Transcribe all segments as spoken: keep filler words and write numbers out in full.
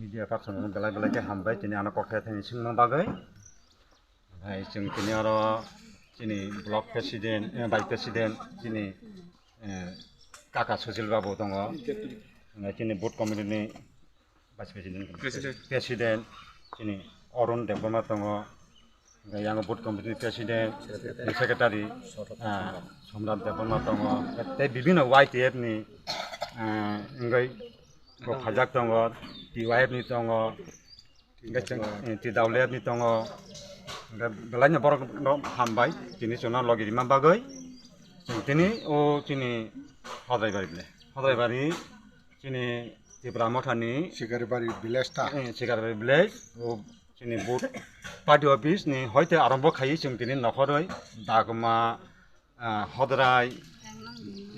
Media person no belai belai khe hambai, tini ano kok khe thani swngma bagwi. Hai chwng tini oro chini block president, eh, vice president, chini, eh, kaka Sushil babu tongo. Chini booth committee ni vice president, president, president, chini Arun Debbarma tongo. Hingke yang booth committee ni president, secretary, ah, Somrat Debbarma tongo. Tei bibino Y T F ni, ah, wngwi bo khajak tongo, T Y F ni tongo, hingke chwng, eh, T W F ni tongo. Hingke belaino borok no hambai, tini chwngno logi rima bagwi. Chwng tini o chini Hodaibari ble, Hodaibari chini Tipra Mothani Sikaribari village ta. Eh, Sikaribari village, o chini booth party office ni hoite arombo khai chwng tini nokhoroi Dagma, ah, Hodrai,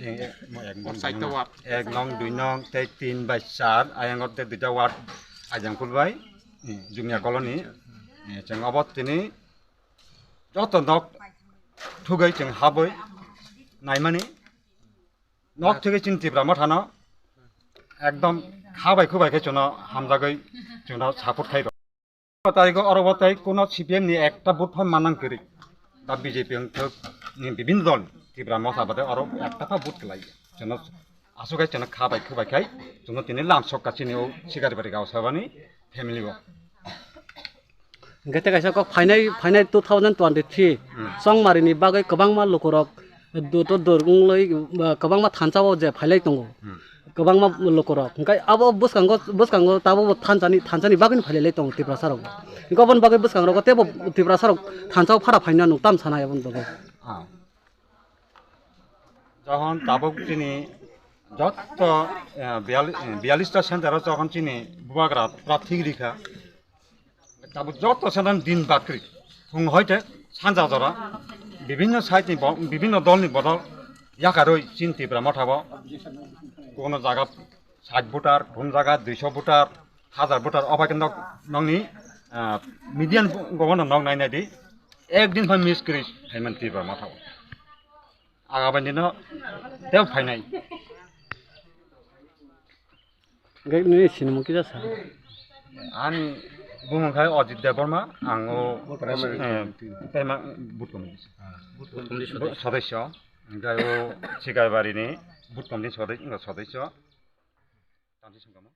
eh, eh, mo ek nong, Saito ward. Ek nong, dui nong, tei tin bai char, ayang ot tei duita ward Aijangkul bai, eh, Jumia colony, eh, chwng obo tini joto nok thugwi chwng habwi naimani. Nok thwgwi chini Tipra Mothano ekdom kha bai khu bai khe chwngno hamjagwi chwngno support khai rw. Tarikgo oro bo tei kuno C P M ni ekta vote phai manang kwrwi. Da B J P wngthok ni bibinno dol Tipra Motha bade oro ekta pha vote kwlai. Chwngno aswk hai chwngno kha bai khu bai khai chwngno tini lamsok ka chini o Sikaribari Gausabani family o. Hingke tei kaisa kok phainai, phainai two thousand twenty-three Hmm. Chongmari ni bagwi kwbangma lukurok duto dur wngwi, uh, kwbangma thansa o je phailai tongo. Hmm. Kwbangma lukurok. Hingke abo bwskango, bwskango tabukbo thansa ni, thansa ni bagwi phailai tongo Tiprasa rok. Hingke oboni bagwi bwskango teibo Tiprasa rok thansa o phara phaina nung tam sana aboni bagwi. Ah. Jokhon tabuk chini jotto, eh, biyal-, eh, biyallis ta center o jokhon chini bubagra pura thik rikha. Tabuk jotto center din bakri. Phung hoite sanja jora bibinno side ni bo-, bibinno dol ni bodol yakarwi chini Tipra Motha bo kono jaga sait voter, kono jaga duiso voter, hajar voter, obo khe nok, nokni, ah, median governor nok nai nai di. Ek din phan miss kwrwi phaimani Tipra Motha o. Aga bai nino tei phainai. Hingke nini sinimung kisa sa. Ani bumung khai Ajit Debbarma, ang o, eh, primary booth committee. Booth committee sodosyo. Hingke o Sikaribari ni booth committee sodosyo, sodosyo. Tamsi songkamo.